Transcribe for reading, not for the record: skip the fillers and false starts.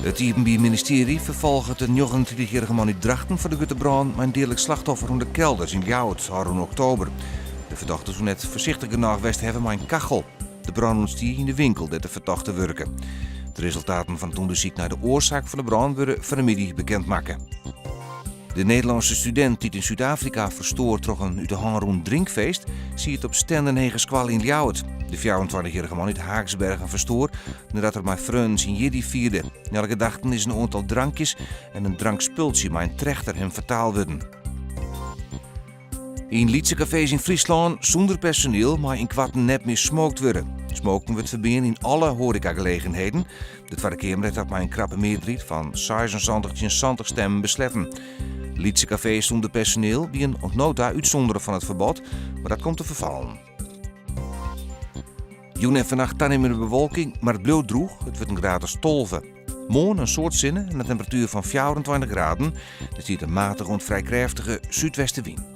It Iepenbier Ministearje ferfolget de 39-jierrige man út Drachten foar de grutte brân mei in deadlik slachtoffer oan de Kelders yn Ljouwert ôfrûne oktober. De fertochte soe net foarsichtich genôch west hawwe mei in kachel. De brân ûntstie yn de winkel dêr't de fertochte wurke. De resultaten fan it ûndersyk nei de oarsaak fan de brân wurde fan 'e middei bekend makke. De Nederlânske studint dy't yn Súd-Afrika ferstoar troch in út de hân rûn drinkfeest, siet op Stenden Hegeskoalle yn Ljouwert. De 24-jierrige man út Haaksbergen ferstoar nadat er mei freonen syn jierdei fierde. Nei alle gedachten is in oantal drankjes en in drankspultsje mei in trechter him fataal wurden. Yn lytse kafees yn Fryslân sûnder personiel mei ynkoarten net mear smookt wurde. Smoken wurdt ferbean yn alle hoarekagelegenheden. De Twadde Keamer hat dat mei in krappe mearderheid fan 76 tsjin 70 stemmen besletten. Lytse kafees sûnder personiel wienen oant no ta útsûndere fan it ferbod, mar dat komt te ferfallen. Jûn en fannacht tanimmende bewolking, mar it bliuwt drûch. It wurdt in graad as 12. Moarn in soad sinne en in temperatuer fan 24 graden. Der stiet in matige oant frij krêftige súdwestewyn.